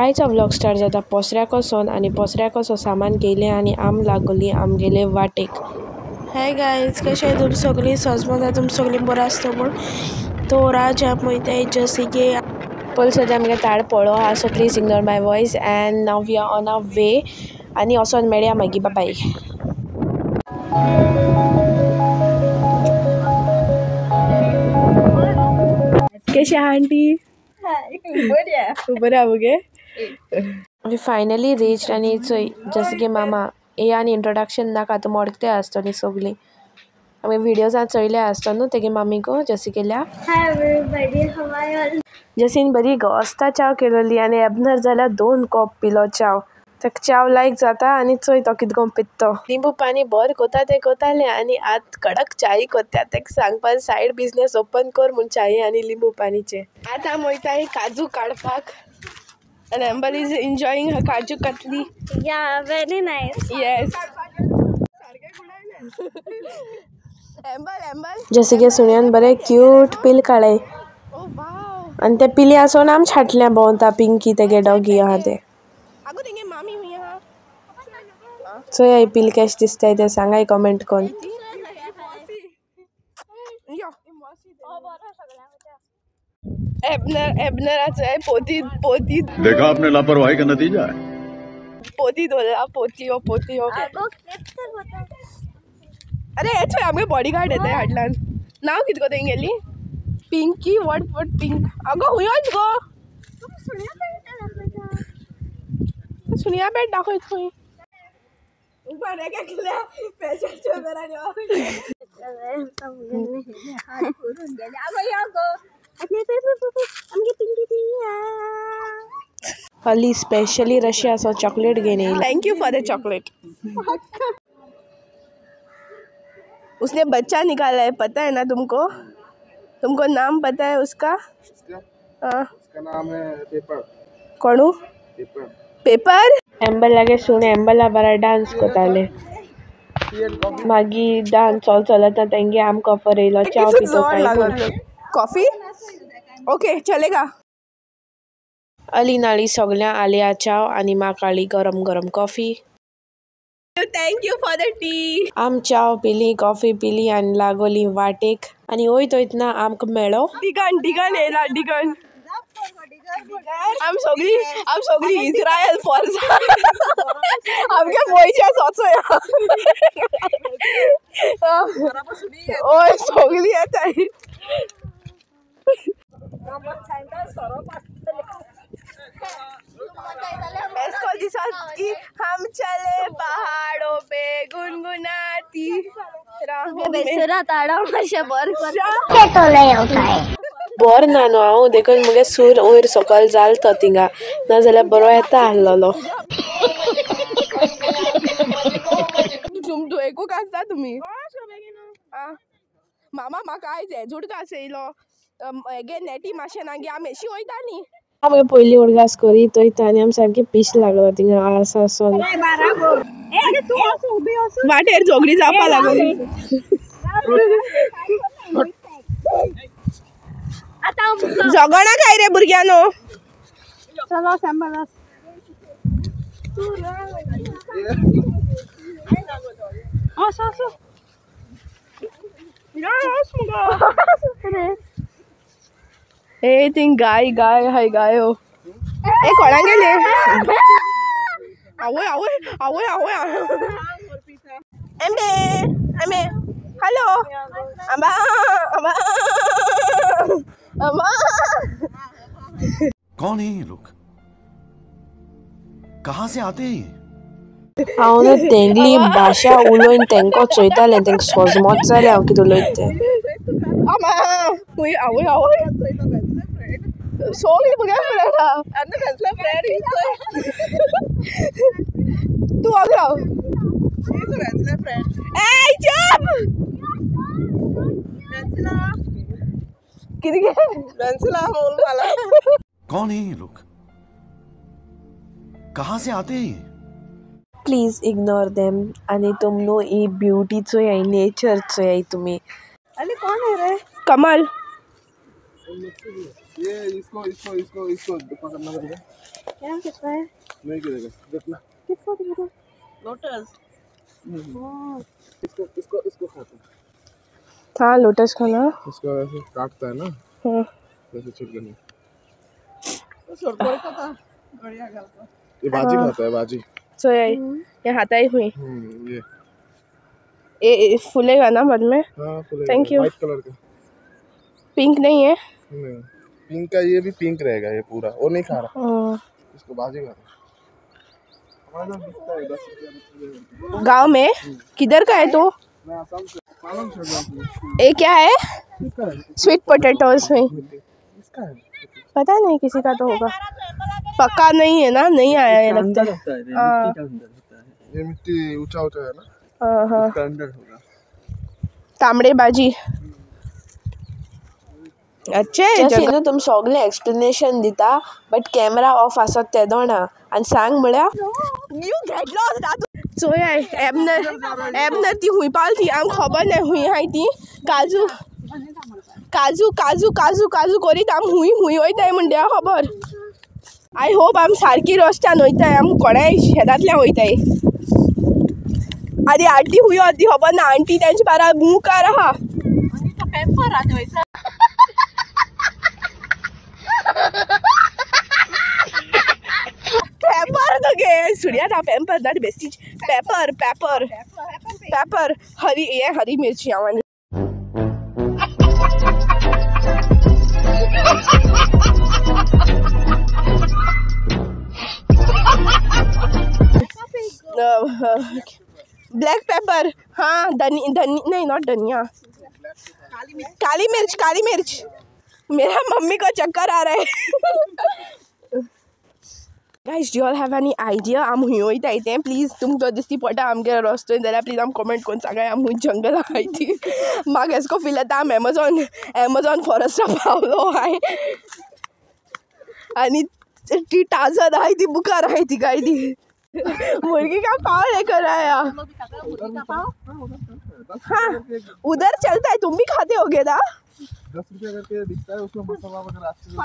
आयचो vlog start जाता पोसऱ्याकोसोन आनी पोसऱ्याकोसो सामान घेयलें आनी आम लागोली आमगेले वाटेक. हाय गायज, कशें तुमी सगळीं? सजमता तुमी सगळीं बरें आसता म्हूण. तो राज आम वयताय जसीगे. पयलीं सद्या आमगे ताड पळो आहा, so please ignore my voice and now we are on our way आनी वोसोन मेळया मागीर, बाय. कशी आहा आंटी? तूं बरें आहा मुगे? We finally reached आनी चोय जसगे मामा हे आनी इंट्रोडक्शन नाका, तुमी वळखते आसतली सगळीं. आमी व्हिडियोजान चोयले आसतो न्हू तेगे मामीको जसिकेल्या. Hi everybody, how are you all? जसीन बरी घोस्ता च्याव केलोली आनी एबनर जाल्यार 2 कप पिलो च्याव. ताका च्याव लायक जाता आनी चोय तो कितको पित्तो. लिंबू पाणी बोर कोता तें कोतालें आनी आत कडक चाय कोत्ता. ताका सांगपा सायड बिजनेस ओपन कर म्हूण चाय आनी लिंबू पाणीचें. आतां आमी वयताय काजू काडपाक. And Amber is enjoying her kaju katli. Yeah, very nice. Yes. जसे की सुण्यान बरे क्यूट पिल काडले आनी ते पिली आसोन आम छाटल्या भोंवता पिंकी तेगे डॉगी आहा ते. चोय पिल केश दिसताय ते सांगाय कमेंट कोन. एबनराचो पोती पोती देखा आपने लापरवाही का नतीजा है. पोती धोला पोती हो पोती हो. अरे चोय आमगे बॉडीगार्ड येता हाडल्यान. नांव कितें गो तेंगेली? पिंकी. What what pink? आगो हुंयच गो सुनिया बेट दाखय थंय. हली स्पेशली रशिया सो चॉकलेट घेने. Thank you for the chocolate. उसने बच्चा निकाला है, पता है ना तुमको? तुमको नाम पता है उसका? हाँ, उसका नाम है पेपर. कौन? पेपर. पेपर. एम्बल लागे सुणे एम्बला बरा डांस कोताले. मागीर डांस चल चलता तेंगे आमकां ऑफर येयलो च्याव पितो काय. कॉफी ओके चलेगा. अली नाली सगळ्यां आलिया च्याव आनी म्हाका हाडली गरम गरम coffee. Thank you for the tea. आम च्याव पिली कॉफी पिली आनी लागोली वाटेक आनी वयत वयतना आमकां मेळो डिगन. डिगन येयला डिगन. आम सगळी इस्रायल फोर्सा. आमगे मोयच्या सोचो ओय सगळी येताय. इसको दिसा कि हम चले पहाड़ों पे गुनगुनाती बोर ना न्हू हांव देखून मुगे सूर वयर सकयल जाल तो थिंगा, नाजाल्यार बरो येता आहलोलो. एकूच आसता तुमी. मामा म्हाका आयज हेजूडकास येयलो हेगे नेटी मातशें ना गे आमी एशी वयता न्ही. आमी पयलीं उडगास करीत वयता आनी आमी सामकी पीश लागलो थिंगा आसा आसोन. वाटेर झगडी जावपा लागली. झगडा काय रे भुरग्यांनो? ए थिंग गाय गाय हाय गाय हो. ए कोणाक गेले? आवय आवय आवय आवय. एमे एमे हॅलो आंबा आंबा आंबा. कौन है ये लोग, कहाँ से आते हैं? हांव न्हू तेंगली भाशा उलोवन तेंको चोयतालें, तेंका सोजमोत जालें हांव कितें उलयता तें. आमा आवय आवय सगळीं भुरग्यां फ्रेंड. तूं वग राव. ए चुप कितें कौन है ये लोग, कहाँ से आते हैं? प्लीज इग्नोर देम आनी तुम न्हू ही ब्युटी चोयाय, नेचर चोयाय तुमी. अरे कोण है रे? कमल. ये इसको इसको इसको इसको पकड़ना पड़ेगा। क्या किसका है? नहीं गिरेगा, देखना। किसको गिरेगा? लोटस। इसको इसको इसको खाते हैं। हाँ लोटस खाना। इसको ऐसे काटता है ना। हाँ। ऐसे छिड़कने। ये भाजी खाता है, भाजी। सो ये खाता ही हुई। ये ये फूलेगा ना बाद में। हाँ फूलेगा। Thank you. White colour का। पिंक नहीं है? नहीं, पिंक का ये भी पिंक रहेगा ये पूरा। वो नहीं खा रहा। इसको भाजी खाता है। हमारे 10 रुपये गांव में। किधर का है तो? मैं आसाम से। ये क्या है? स्वीट पोटैटोज में। इसका है पता नहीं, किसी का तो होगा, पक्का नहीं है ना, नहीं आया है लगता है। है ये मिट्टी ऊंचा ऊंचा है ना। हाँ हाँ, इसका अंदर होगा। तांबड़े बाजी। अच्छे न्हू तुम सगळें एक्सप्लेनेशन दिता बट कॅमेरा ऑफ आसत तेदोणा आनी सांग म्हळ्यार you get lost. चोय एबनर एबनर ती हुंय पावली ती आमकां खबर ना हुंय आहाय ती. काजू काजू काजू काजू काजू करीत आम हुंय हुंय वयताय म्हण देवा खबर. I hope आम सारकी रस्त्यान वयताय, आम कोणाय शेतांतल्यान वयताय. आनी आंटी हुंय ती खबर ना, आंटी तेंचे बारा मुखार आहा. पेपर तो गे सुनिया ना, paper that besties paper paper paper Hari ये हरी मिर्ची आवानी. ब्लैक पेपर, हाँ धनी धनी नहीं, not धनिया, काली मिर्च काली मिर्च. मेरा मम्मी को चक्कर आ रहा है. Guys, do you all have any idea आम हुंय वयताय तें? प्लीज तुमकां दिश्टी पडटा आमगे रस्तो जाल्यार प्लीज आम कमेंट करून सांगाय आम हुंय जंगल आहाय ती. म्हाका एसको फील जाता आम एमेझॉन एमेझॉन फॉरेस्टा पावलो आहाय आनी ती टार्झन आहाय ती मुखार आहाय ती काय ती. मुर्गी का पाव लेकर आया. हाँ उधर चलता है, तुम भी खाते होगे ना? 10 रुपये करके बिकता है, उसमें मसाला वगैरह अच्छे से।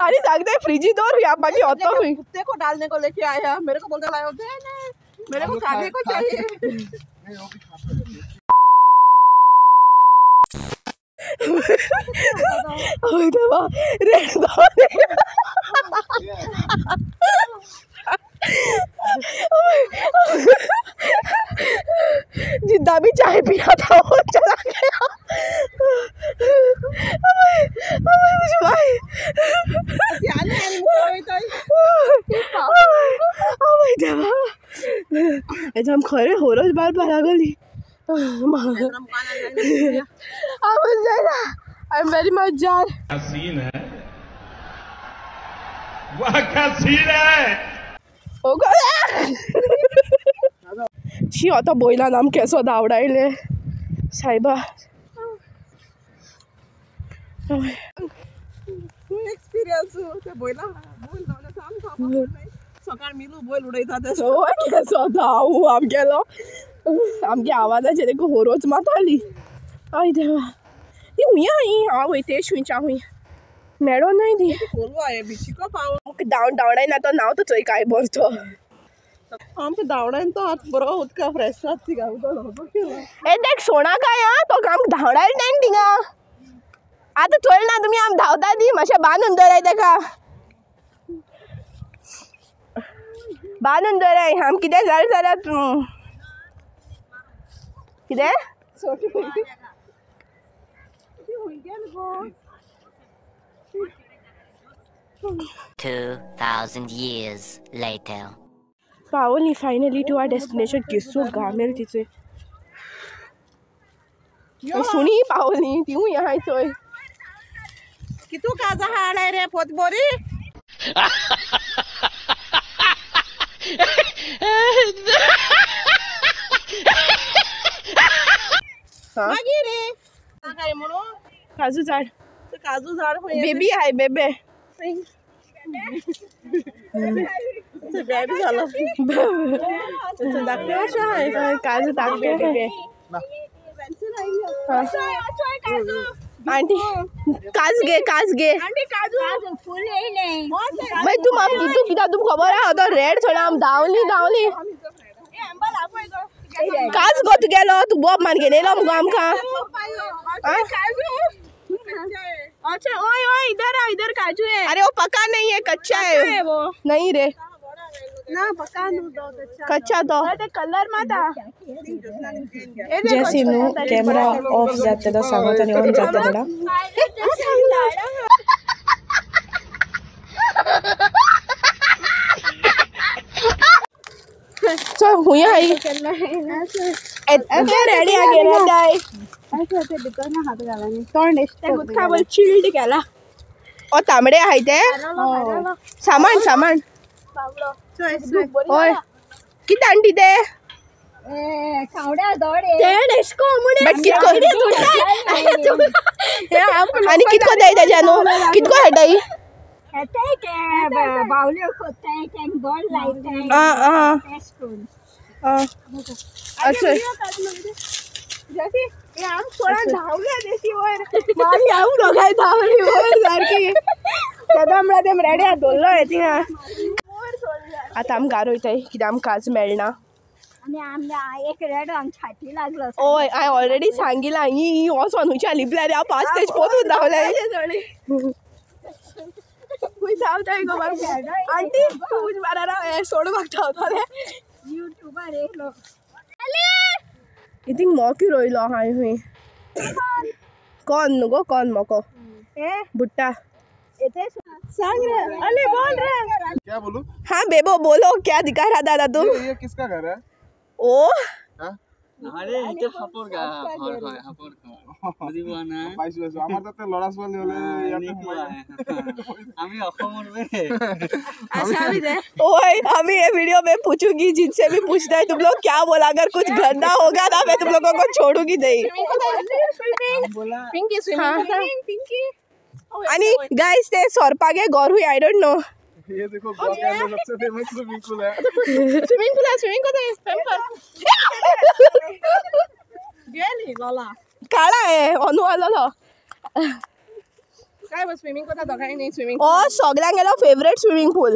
अरे सांगते फ्रिजी दवर या बाकी होतो हुई। कुत्ते को डालने को लेके आया, मेरे को बोलते लाए होते हैं, मेरे को खाने को चाहिए। नहीं वो भी खाता है। जितना भी चाय पिया था वो चला गया। खरें होरोच बार बारागली. I am very much jar. Scene है, वाह क्या सीन है. शी आतां बोयलान आम केसो धांवडायले सायबा. एक्सपिरियन्स ते बोयला बोयल सकाळ मिलू बोयल उडयता ते केसो धांव आमगेलो आमगे आवाजाचेर एक होरोच माताली. हय देवा ती हुंय आहाय हांव वयते शुंयच्या हुंय मेळो न्हय ती. धांव धांवडायना तो नांव तो चोय काय बरो तो आमकां धांवडायन तो आतां बरो उदका फ्रेश जाता थिंगा. ए देख सोणा काय आं तो आमकां धांवडायले तेणें थिंगा. आतां चोयल ना तुमी आम धांवता ती मातशें बांदून दवराय तेका, बांदून दवराय. आम कितें जालें जाल्यार कितें $2,000 years later. पावली फायनली टू our destination. केसो घामेल तिचे सुणी पावली तिवूय आहाय चोय. कितू काजा हाडाय रे पोत बोरी. मागीर रे काय म्हणून काजू झाड, काजू झाड बेबी आहे बेबे. बेबी झालं काजू दाखवे. आंटी काज घे काज घे. मागीर तूं आम तूं कित्याक तुमकां खबर आहा तो रेड थोडो आम धांवली धांवली. काज गो तुगेलो तूं बोब मान घेवन येयलो मुगो आमकां. अच्छा ओए ओए इधर आ, इधर काजू है. अरे वो पका नहीं है, कच्चा है वो. नहीं रे ना पका न्हू तो कच्चा तो कलर माता. जॅसी न्हू कॅमेरा ऑफ जाता तो सांगत आनी ऑन जाता थोडा. चल हुंय आई रेडी आ गेला. चिल्ड केला. ओ तांबडे आहाय ते सामान सामान. ओय कितें आंटी ते आनी कितको जाय ताज्या न्हू कितको हाडाय. अच्छा धांवली वयर सारकी तेन्ना म्हळ्यार ते रेड्या दवरलो थिंगा. आतां आम घार वयताय कित्याक आमकां काज मेळना. ओय हांवें ऑलरेडी सांगिलां ही वचोन खंयच्या लिपल्या रे हांव 5 तेज पोतून धांवलें. खूंय धांवताय गो आंटी तूं बारा सोड म्हाका धांवतलें. इथिंग मोकी रोयलो हांवें खंय कोन न्हू गो कोन मोको बुट्टा. सांग रे अरे बोल रे. क्या बोलूं? हाँ बेबो बोलो क्या दिखा रहा दादा तुम? ये किसका घर है? ओ अरे এটা হাপর গা ঘর হয় হাপর ঘর বুঝিবা না পাইছো পাইছো আমার তাতে লড়া ছোৱালী হলে ইয়াতে আমি অসমৰ বে आसामी दे. ओए अभी ये वीडियो में पूछूंगी जिनसे भी पूछना है तुम लोग क्या बोला. अगर कुछ गंदा होगा ना मैं तुम लोगों को छोड़ूंगी नहीं. पिंकी स्विमिंग पिंकी. आणि गाइस ते सोरपागे गोर हुई I don't know. ये देखो गोवा के अंदर सबसे फेमस स्विमिंग पूल है. स्विमिंग पूल है स्विमिंग कोता है गेली लोला काळा आहे अनु आलो काय स्विमिंग कोता दोगांय नाही स्विमिंग. ओ सगळ्यांक गेलो फेवरेट स्विमिंग पूल.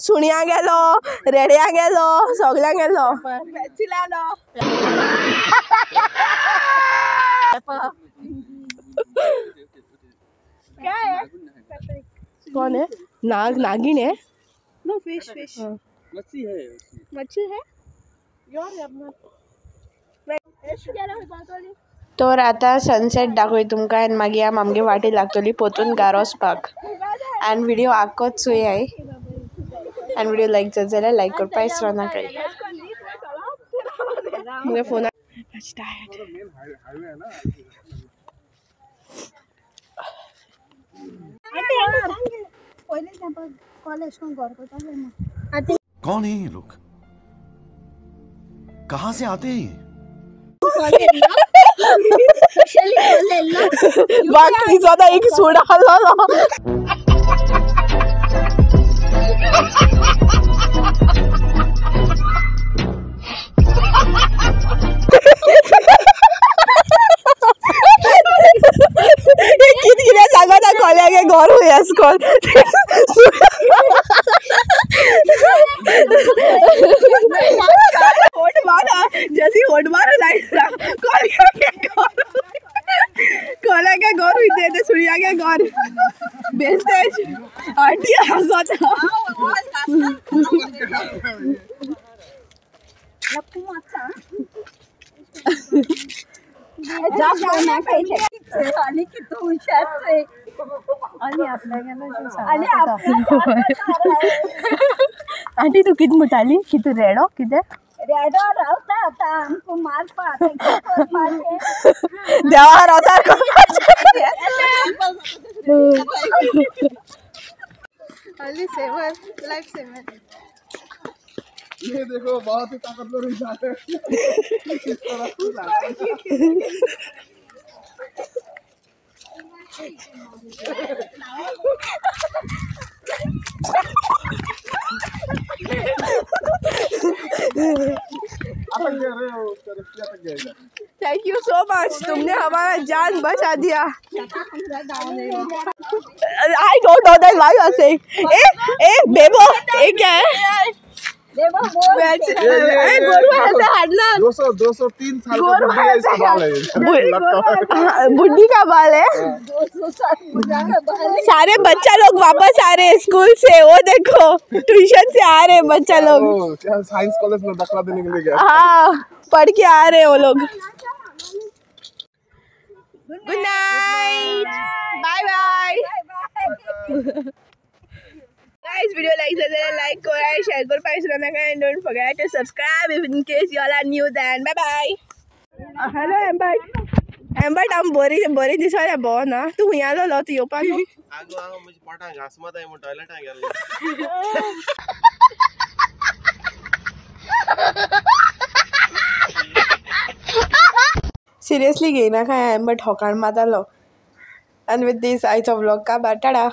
सुण्या गेलो रेड्या गेलो सगळ्यांक गेलो. क्या है? कौन है? नाग नागिन है. नो फिश फिश मच्छी है मच्छी है यार अपना. तर आतां सनसेट दाखय तुमकां आनी मागीर आम आमगे वाटे लागतली पोतून घार वचपाक. आनी व्हिडियो आख्खोच चोयाय आनी व्हिडियो लायक जात जाल्यार लायक करपाक विसरो नाकाय. मुगे फोन कौन है ये लोग, कहाँ से आते हैं ये? बाकी ज्यादा एक सोडा आलो. कित कितें सांगता कोल्यागे घर हुंय आसकोन. होट मारा जैसी होट मारा लाइट कोल्या के घर हुई ते सुरिया के घर बेचते आंटी हंसता. आंटी तू कित म्हणटाली कित रेडो कितें रेडो रावता आतां आमकां मारपा देवा रावता. ये देखो बहुत ही ताकतवर इंसान है। इस तरह से Thank you so much, तुमने हमारा जान बचा दिया। I don't know that why you are saying. ए ए बेबो, ये क्या है? 203 साल का बुढ़ी का बाल है। सारे बच्चा लोग वापस आ रहे हैं स्कूल से, वो देखो ट्यूशन से आ रहे हैं बच्चा लोग। साइंस कॉलेज में दाखिला देने के लिए गया। हाँ, पढ़ के आ रहे हैं वो लोग। Good night, bye bye. Guys, video like like करो, शेयर करो, पैसे ना करें, and don't forget to subscribe if in case you all are new. Then bye bye. Hello Ambert, Ambert आम बोरी बोरी दिसवा बो ना तू हुंय आलो तू येवपाक। आगो हांव म्हज्या पोटाक घांस मारता म्हूण टॉयलेटाक गेल्लो। सिरियसली घेयना काय एम्बर्ट होकाण मारतालो। एंड विथ this आयचो व्लॉग का टाटा।